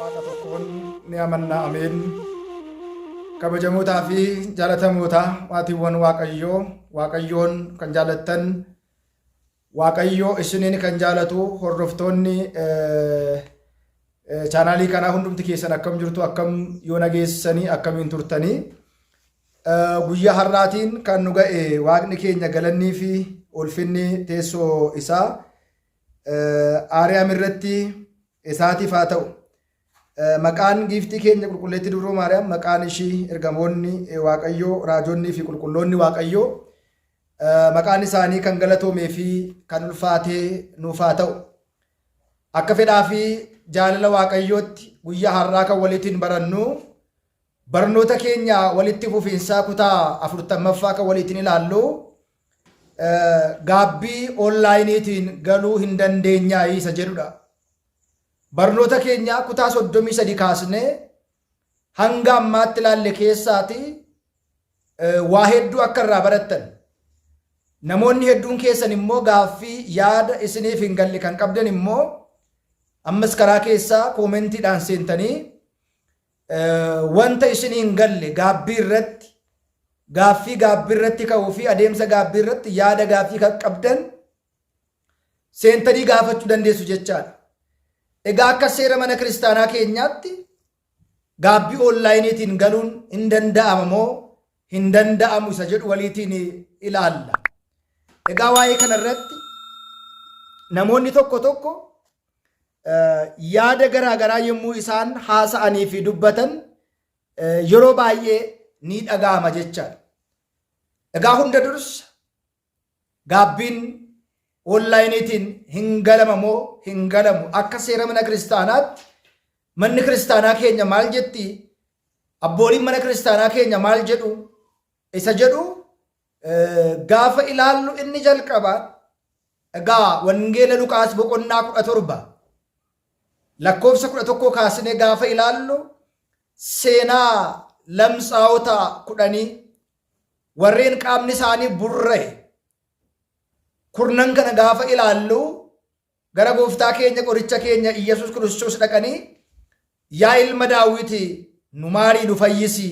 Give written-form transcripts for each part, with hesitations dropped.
Waaqa tokkoon ni amanna ameen. Kabajamootaa fi jaalatamoota maatiiwwan Waaqayyoo, Waaqayyoon kan jaalattan, Waaqayyo isiniin kan jaalatu hordoftoonni chaanaalii kanaa hundumti keessan akkam jirtu akkam yoo nageessanii akkamiin turtanii guyyaa har'aatiin kan nu ga'e waaqni keenya galannii fi ulfinni teessoo isaa aariyaam irratti isaatiif haa ta'u. Maqaan giiftii keenya qulqulleettii dubroo Maariyaam maqaan ishii ergamoonni Waaqayyoo raajonnii fi qulqulloonni Waaqayyoo Maqaan isaanii kan galatoomee fi kan ulfaatee nuuf haa ta'u. Akka fedhaa fi jaalala Waaqayyootti guyyaa har'aa kan waliitiin barannu barnoota keenya walitti fufiinsaa kutaa afurtammaffaa kan waliitiin ilaallu gaabbii onlaayiniitiin galuu hin dandeenyaa isa jedhudha. Barnoota keenya kutaa 33 kaasnee hanga ammaatti ilaalle keessaati waa hedduu akka irraa barattan namoonni hedduun keessan immoo gaaffii yaada isiniif hin galle kan qabdan immoo ammas karaa keessaa koomentiidhaan seentanii wanta isinii hin galle gaabbii irratti gaaffii gaabbii irratti ka'uu fi adeemsa gaabbii irratti yaada gaaffii kan qabdan seentanii gaafachuu dandeessu jechaadha. Egaa akka seera mana kiristaanaa keenyaatti Gaabbii onlaayiniitiin galuun hin danda'ama moo hin danda'amu isa jedhu waliitiin ilaalla. Egaa waa'ee kana irratti namoonni tokko tokko yaada garaa garaa yommuu isaan haasa'anii fi dubbatan yeroo baay'ee ni dhaga'ama jechaadha. Egaa hunda dursa Gaabbiin onlaayiniitiin hin galama moo hin galamu? Akka seera mana kiristaanaatti manni kiristaanaa keenya maal jetti? Abbooliin mana kiristaanaa keenya maal jedhu? Isa jedhu gaafa ilaallu inni jalqaba egaa wangeela Luqaas boqonnaa 17 lakkoofsa 11 kaasnee gaafa ilaallu seenaa lamtsaa'ota kudhanii warreen qaamni isaanii burra'e kurnan kana gaafa ilaallu gara gooftaa keenya qoricha keenya Iyyasuus Kiristoos dhaqanii yaa ilma daawwiti nu maarii nu fayyisi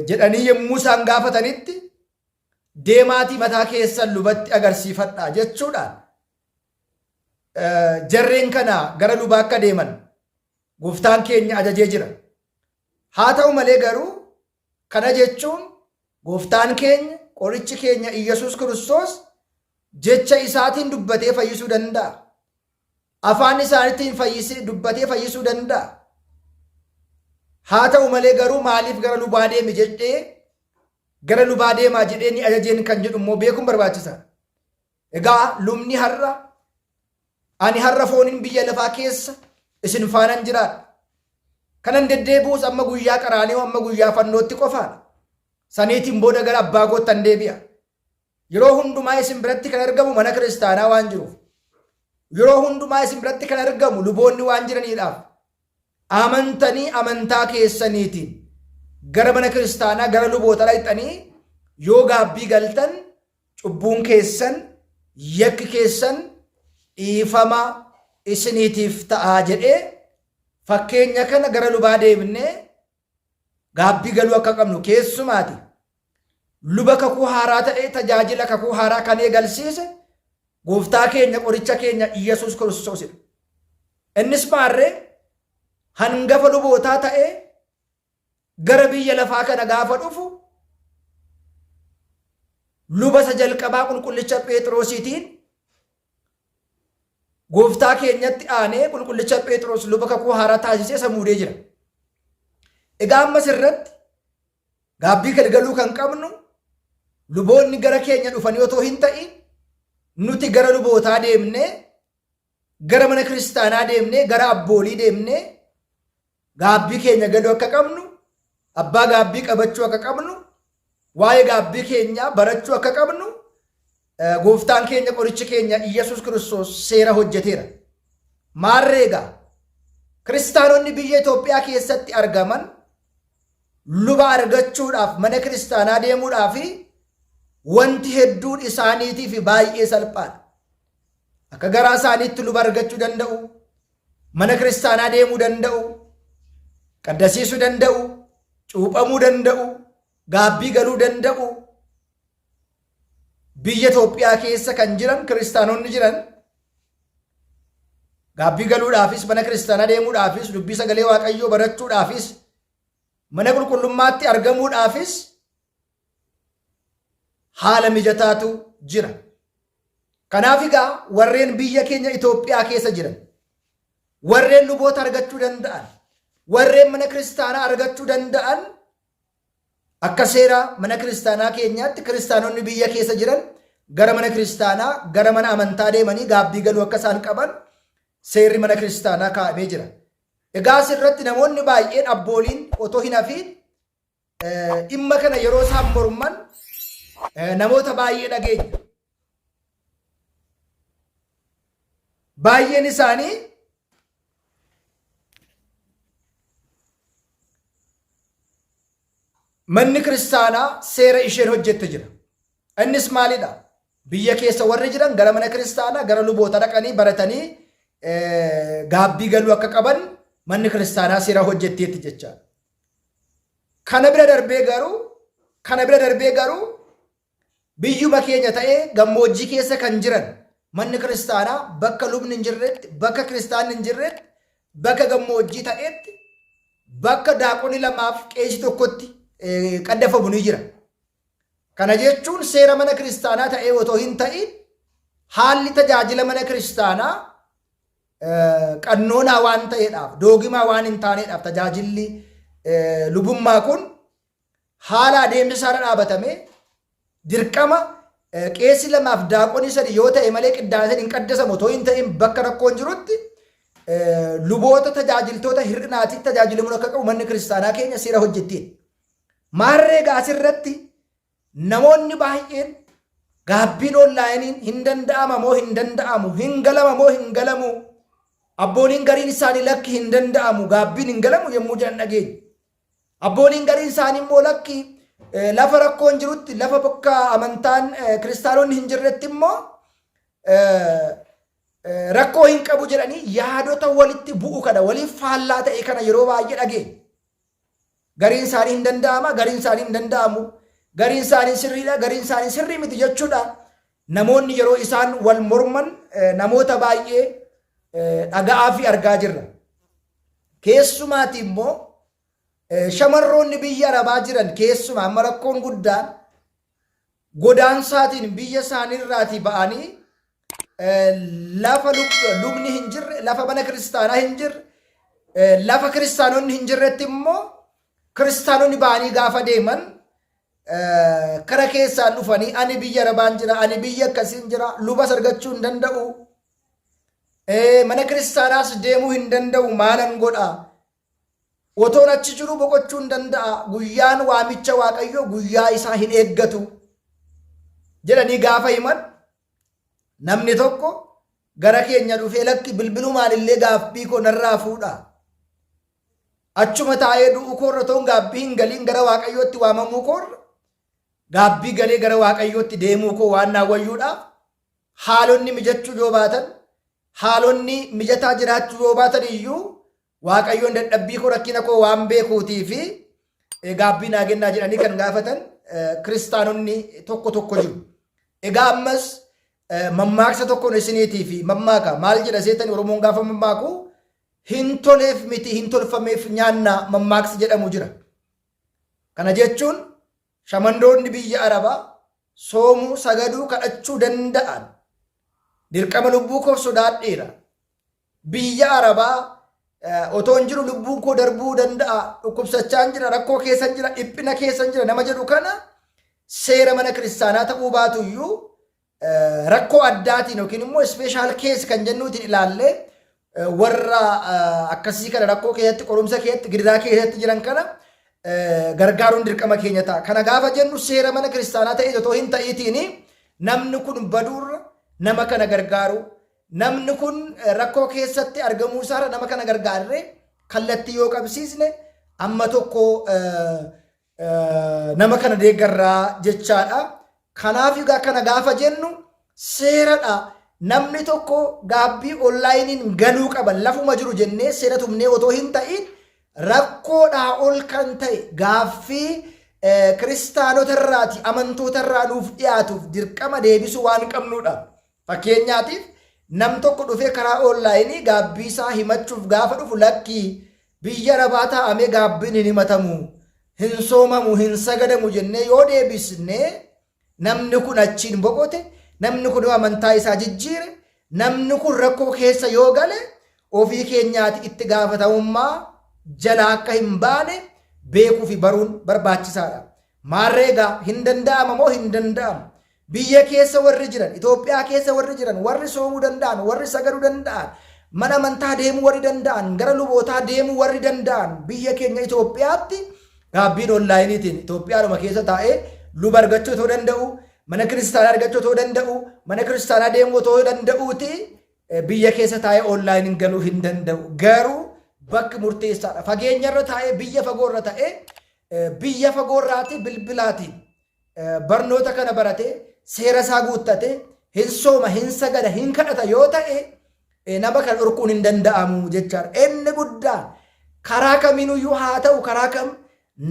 jedhanii yommuu isaan gaafatanitti deemaatii mataa keessan lubatti agarsiifadhaa jechuudhaan jarreen kana gara lubaa akka deeman gooftaan keenya ajajee jira. Haa ta'u malee garuu Kana jechuun gooftaan keenya, qorichi keenya Iyyasuus Kiristoos jecha isaatiin dubbatee fayyisuu danda'a. Afaan isaaniitiin fayyisee dubbatee fayyisuu danda'a. Haa ta'u malee garuu maaliif gara lubaa deemi jedhee gara lubaa deemaa jedhee ni ajajeen kan jedhu immoo beekuun barbaachisaadha. Egaa lubni har'a ani har'a fooniin biyya lafaa keessa isin faanan jiraadha. Kanan deddeebi'us amma guyyaa qaraaniyoo amma guyyaa fannootti qofaadha. Saniitiin booda gara abbaa koottan deebi'a. Yeroo hundumaa isin biratti kan argamu mana kiristaanaa waan jiruuf. Yeroo hundumaa isin biratti kan argamu luboonni waan jiraniidhaaf. Amantanii amantaa keessaniitiin gara mana kiristaanaa gara luboota dhaqxanii yoo gaabbii galtan Cubbuun keessan, yakki keessan dhiifama isiniitiif ta'a jedhee fakkeenya kana gara lubaa deemnee gaabbii galuu akka qabnu keessumaati luba kakuu haaraa ta'ee tajaajila kakuu haaraa kan eegalsiise gooftaa keenya qoricha keenya Iyyasuus Kiristoosidha. Innis maarree hangafa lubootaa ta'ee gara biyya lafaa kana gaafa dhufu luba isa jalqabaa qulqullicha Pheexiroosiitiin gooftaa keenyatti aanee qulqullicha Pheexiroos luba kakuu haaraa taasisee isa muudee jira. Egaa ammas irratti gaabbii galgaluu kan qabnu luboonni gara keenya dhufanii otoo hin ta'in nuti gara lubootaa deemnee gara mana kiristaanaa deemnee gara abboolii deemnee gaabbii keenya galuu akka qabnu abbaa gaabbii qabachuu akka qabnu waa'ee gaabbii keenyaa barachuu akka qabnu gooftaan keenya qorichi keenya Iyyasuus Kiristoos seera hojjeteera. Maarree egaa kiristaanonni biyya Itoophiyaa keessatti argaman luba argachuudhaaf mana kiristaanaa deemuudhaaf wanti hedduun isaaniitiif baay'ee salphaadha. Akka garaa isaaniitti luba argachuu danda'u. Mana kiristaanaa deemuu danda'u, qaddasiisuu danda'u, cuuphamuu danda'u, gaabbii galuu danda'u. Biyya Itoophiyaa keessa kan jiran kiristaanonni jiran gaabbii galuudhaafis, mana kiristaanaa deemuudhaafis, dubbii sagalee Waaqayyoo barachuudhaafis, mana qulqullummaatti argamuudhaafis haala mijataatu jira. Kanaaf egaa warreen biyya keenya Itoophiyaa keessa jiran, warreen luboota argachuu danda'an, warreen mana kiristaanaa argachuu danda'an akka seera mana kiristaanaa keenyaatti kiristaanonni biyya keessa jiran gara mana kiristaanaa, gara mana amantaa deemanii gaabbii galuu akka isaan qaban seerri mana kiristaanaa kaa'amee jira. Egaa asirratti namoonni baay'een abbooliin otoo hin hafiin dhimma kana yeroo isaan morman namoota baay'ee dhageenya. Baay'een isaanii manni kiristaanaa seera isheen hojjette jira. Innis maalidha? Biyya keessa warri jiran gara mana kiristaanaa gara luboota dhaqanii baratanii gaabbii galuu akka qaban manni kiristaanaa seera hojjetteetti jechaadha. Kana bira darbee garuu kana bira darbee garuu biyyuma keenya ta'ee gammoojjii keessa kan jiran manni kiristaanaa bakka lubni hin jirretti, bakka kiristaanni hin jirretti, bakka gammoojjii ta'etti, bakka daaqonni lamaaf qeesii tokkotti qaddafamu ni jira. Kana jechuun seera mana kiristaanaa ta'ee otoo hin ta'in haalli tajaajila mana kiristaanaa qannoonaa waan ta'eedhaaf, doogimaa waan hin taaneedhaaf tajaajilli lubummaa kun haala adeemsa isaarra dhaabatamee dirqama qeessi lamaaf daaqonii sadi yoo ta'e malee qiddaaseen hin qaddasamu otoo hin ta'in bakka rakkoon jirutti luboota tajaajiltoota hir'inaatiin tajaajilamuun akka qabu manni kiristaanaa keenya seera hojjettiin. Maarree egaa asirratti namoonni baay'een gaabbiin onlaayiniin hin danda'ama moo hin danda'amu, hin galama moo hin galamu, abbooliin gariin isaanii lakki hin danda'amu, gaabbiin hin galamu yommuu jedhan dhageenya. Abbooliin gariin isaanii immoo lakki lafa rakkoon jirutti, lafa bakka amantaan kiristaanonni hin jirretti immoo rakkoo hin qabu jedhanii yaadota walitti bu'u kana, waliif faallaa ta'e kana yeroo baay'ee dhageenya. Gariin isaanii hin danda'ama, gariin isaanii hin danda'amu. Gariin isaanii sirriidha, gariin isaanii sirrii miti jechuudha. Namoonni yeroo isaan wal morman namoota baay'ee dhaga'aa fi argaa jirra. Keessumaati immoo shamarroonni biyya Arabaa jiran keessumaa amma rakkoon guddaan godaansaatiin biyya isaaniirraatii ba'anii lafa lubni hin jirre, lafa mana kiristaanaa hin jirre, lafa kiristaanonni hin jirretti immoo kiristaanonni ba'anii gaafa deeman kara keessaan dhufanii ani biyya Arabaan jira, ani biyya akkasiin jira, lubas argachuu hin danda'u, mana kiristaanaas deemuu hin danda'u, maalan godha? Otoon achi jiru boqochuu hin danda'a. Guyyaan waamicha Waaqayyoo guyyaa isaa hin eeggatu jedhanii gaafa himan namni tokko gara keenya dhufee lakki bilbilumaan illee gaabbii koo narraa fuudha. Achuma taa'ee du'uu koorra otoon gaabbii hin galiin gara Waaqayyootti waamamuu koorra gaabbii galee gara Waaqayyootti deemuu koo waan naa wayyuudhaaf haalonni mijachuu yoo baatan haalonni mijataa jiraachuu yoo baatan iyyuu Waaqayyoon dadhabbii koo rakkina koo waan beekuutii fi gaabbii naa kennaa jedhanii kan gaafatan kiristaanonni tokko tokko jiru. Egaa ammas mammaaksa tokkoon isiniitii fi mammaaka maal jedha seetani Oromoon gaafa mammaaku hin toleef miti hin tolfameef nyaanna mammaaksi jedhamu jira. Kana jechuun shamandoonni biyya Arabaa soomuu, sagaduu, kadhachuu danda'an dirqama lubbuu koof sodaadheera. Biyya Arabaa otoon jiru lubbuun koo darbuu danda'a, dhukkubsachaan jira, rakkoo keessan jira, dhiphina keessan jira nama jedhu kana seera mana kiristaanaa ta'uu baatu iyyuu rakkoo addaatiin yookiin immoo ispeeshaal kees kan jennuutiin ilaallee warra akkasii kana rakkoo keessatti, qorumsa keessatti, gidiraa keessatti jiran kana gargaaruun dirqama keenya ta'a. Kana gaafa jennu seera mana kiristaanaa ta'e otoo hin ta'iitiin namni kun baduurra nama kana gargaaru. Namni kun rakkoo keessatti argamuu isaarra nama kana gargaarree kallattii yoo qabsiisne amma tokko nama kana deeggarraa jechaadha. Kanaaf egaa kana gaafa jennu seeradha. Namni tokko gaabbii onlaayiniin galuu qaba lafuma jiru jennee seera tumnee otoo hin ta'in, rakkoodhaa ol kan ta'e gaaffii kiristaanota irraati, amantoota irraa nuuf dhiyaatuuf dirqama deebisuu waan qabnudha. Fakkeenyaatiif, nam tokko dhufee karaa onlaayinii gaabbii isaa himachuuf gaafa dhufu, lakkii, biyya arabaa taa'amee gaabbiin hin himatamu, hin soomamu, hin sagadamu jennee yoo deebisne, namni kun achiin boqote, namni kun yoo amantaa isaa jijjiire, namni kun rakkoo keessa yoo gale, ofii keenyaati itti gaafatamummaa jalaa akka hin baane beekuu fi baruun barbaachisaadha. Maarree egaa, hin danda'ama moo hin danda'amu? Biyya keessa warri jiran, Itoophiyaa keessa warri jiran, warri soomuu danda'an, warri sagaduu danda'an, mana amantaa deemuu warri danda'an, gara lubootaa deemuu warri danda'an, biyya keenya Itoophiyaatti gaabbiin onlaayiniitiin Itoophiyaadhuma keessa taa'ee luba argachuu otoo danda'u, mana kiristaanaa argachuu otoo danda'u, mana kiristaanaa deemuu otoo danda'uuti, biyya keessa taa'ee onlaayiniin galuu hin danda'u. Garuu bakki murteessaadha. Fageenyarra taa'ee, biyya fagoorra ta'ee, biyya fagoorraati bilbilaatiin barnoota kana baratee, seera isaa guuttatee, hin sooma, hin sagada, hin kadhata yoo ta'e, nama kana dhorkuun hin danda'amu jechaadha. Inni guddaan karaa kamiinuyyuu haa ta'u, karaa kam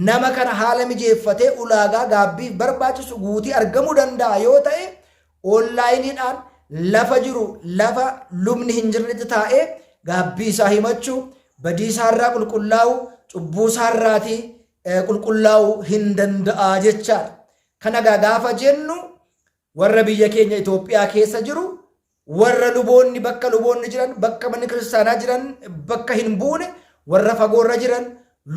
nama kana haala mijeeffatee ulaagaa gaabbiif barbaachisu guutii argamuu danda'a yoo ta'e, onlaayiniidhaan lafa jiru, lafa lubni hin jirretti taa'ee gaabbii isaa himachuu, badii isaarraa qulqullaa'u, cubbuu isaarraatii qulqullaa'uu hin danda'a jechaadha. Kana egaa gaafa jennu, warra biyya keenya Itoophiyaa keessa jiru, warra luboonni, bakka luboonni jiran, bakka manni kiristaanaa jiran bakka hin buune, warra fagoorra jiran,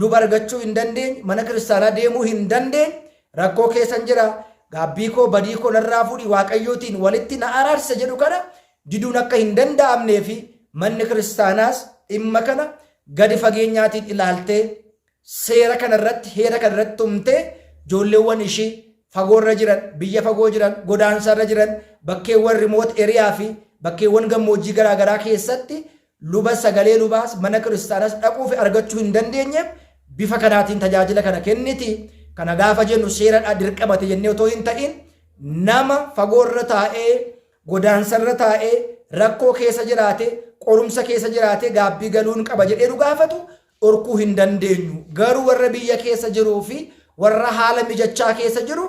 luba argachuu hin dandeenye, mana kiristaanaa deemuu hin dandeenye, rakkoo keessan jira, gaabbii koo, badii koo narraa fuudhi, Waaqayyootiin walitti na araarsa jedhu kana diduun akka hin danda'amnee fi manni kiristaanaas dhimma kana gadi fageenyaatiin ilaaltee, seera kana irratti, heera kana irratti tumtee, ijoolleewwan ishii fagoorra jiran, biyya fagoo jiran, godaansarra jiran, bakkeewwan remote area fi bakkeewwan gammoojjii garaagaraa keessatti luba, sagalee lubaas, mana kiristaanas dhaquu fi argachuu hin dandeenyeef bifa kanaatiin tajaajila kana kenniti. Kana gaafa jennu seeradhaa dirqamate jennee otoo hin ta'in, nama fagoorra taa'ee, godaansarra taa'ee, rakkoo keessa jiraate, qorumsa keessa jiraate, gaabbii galuun qaba jedhee nu gaafatu dhorkuu hin dandeenyu. Garuu warra biyya keessa jiruu fi warra haala mijachaa keessa jiru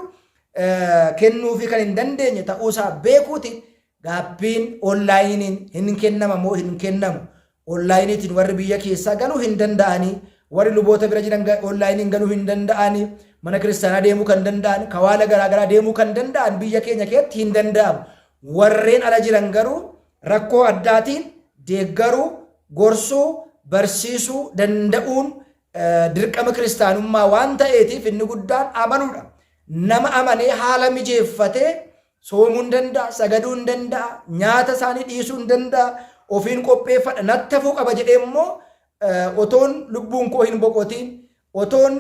kennuufii kan hin dandeenye ta'uusaa beekuuti, gaabbiin onlaayiniin hin kennama moo hin kennamu? Onlaayiniitiin warri biyya keessaa galuu hin danda'anii, warri luboota bira jiran onlaayiniin galuu hin danda'anii, mana kiristaanaa deemuu kan danda'an, kawaala garaagaraa deemuu kan danda'an biyya keenya keessatti hin danda'amu. Warreen ala jiran garuu rakkoo addaatiin deeggaruu, gorsuu, barsiisuu danda'uun dirqama kiristaanummaa waan ta'eetiif, inni guddaan amanuudha. Nama amanee haala mijeeffatee soomuu hin danda'a, sagaduu hin danda'a, nyaata isaanii dhiisuu hin danda'a, ofiin qopheeffadha, natti hafuu qaba jedhee immoo, otoon lubbuun koo hin boqotiin, otoon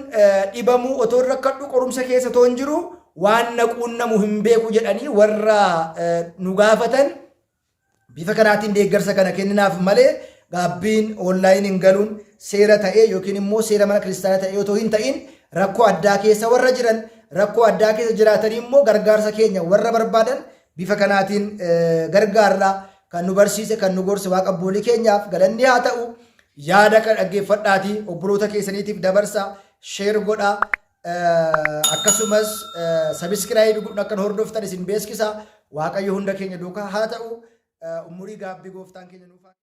dhibamuu, otoon rakkadhu, qorumsa keessa otoon jiru, waan na quunnamu hin beeku jedhanii warra nu gaafatan bifa kanaatiin deeggarsa kana kenninaaf malee, gaabbiin onlaayiniin galuun seera ta'ee yookiin immoo seera mana kiristaanaa ta'ee otoo hin ta'in, rakkoo addaa keessa warra jiran, rakkoo addaa keessa jiraatanii immoo gargaarsa keenya warra barbaadan bifa kanaatiin gargaarra. Kan nu barsiise, kan nu gorse Waaqa abboolii keenyaaf galanni haa ta'u. Yaada kan dhaggeeffadhaatii obboloota keessaniitiif dabarsa, share godhaa, akkasumas subscribe godhuun akkan hordoftan isin beeksisa. Waaqayyo hunda keenya duukaa haa ta'u. Umurii gaabbii gooftaan keenya nuuf haa